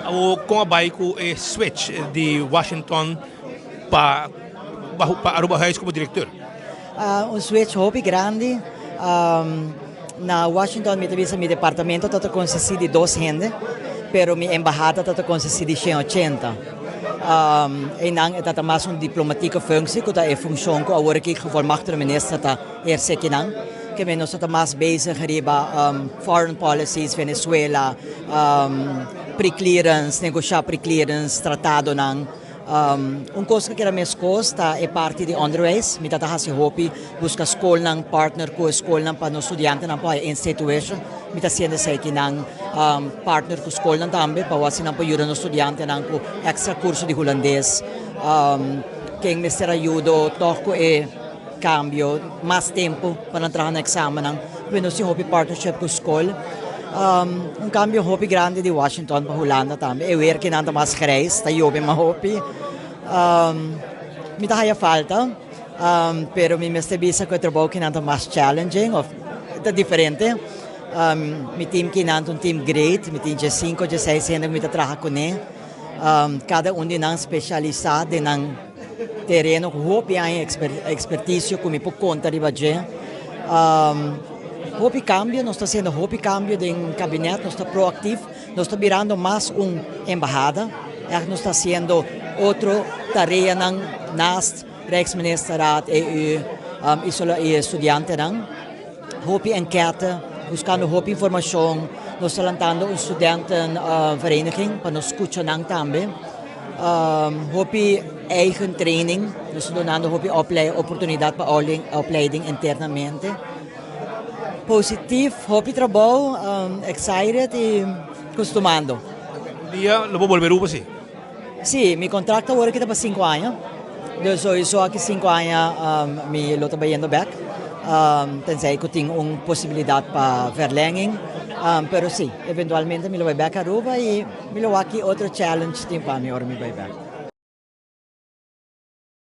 Awor kon a bai ku e switch di Washington pa pa Aruba Huis komo direktor? Un switch hopi grandi. Na Washington mi ta bisa mi departamento ta ta konsistí di dos hende, pero mi embahada ta ta konsistí di 180. Einan e ta ta mas un diplomatieke functie ku ta e funshon ku awor aki gevolmachtigde minister ta ehersé kinan. Ke men nos ta ta mas bezig riba foreign policies, Venezuela, pre-clearance, negoshá pre-clearance, tratadonan. Un kos ku a keda meskos ta e parti di onderwijs. Mi ta ta hasi hopi buska skolnan, partner ku e skolnan pa nos studiantenan por haya in-state tuition. Mi ta hasiendo esakinan, partner ku skolnan tambe pa wak si nan por yuda nos studiantenan ku extra kurso di hulandes. Ken mester ayudo tòg ku e kambio mas tempu pa nan traha nan eksamennan. P'e nos tin hopi partnership ku skol. Un kambio hopi grandi di Washington pa Hulanda tambe. E weer kinan ta mas grijs, ta yobe mas hopi. Mi ta haya falta, pero mi mester bisa ku e trabou kinan ta mas challenging of ta diferente. Mi team kinan ta un team great, mi tin 15, 16 hende ku mi ta traha kuné. Kada un di nan spesialisá den nan tereno ku hopi aña ekspertisio ku mi por konta riba dje. Hopi kambio, nos ta hasiendo hopi kambio den kabinet, nos ta proaktif, nos ta birando mas un embahada, ègt nos ta hasiendo otro tareanan naast Rijksministerraad, EU i e studiantenan. Hopi enkète, buskando hopi informashon, nos ta lantando un studentenvereniging pa nos skucha nan tambe. Hopi eigen training, nos ta dunando hopi oportunidat pa opleiding internamente. Positief, hopi trabou, excited i kustumando. Un dia lo bo bolbe Aruba si? Si, mi kontrakt awor aki ta pa 5 aña. Dus sowieso aki 5 aña mi lo ta bayendo bek. Tenzij ku tin un posibilidat pa verlenging. Pero si, eventualmente mi lo bai bek Aruba i mi lo wak ki otro challenge tin pa mi ora mi bai bek.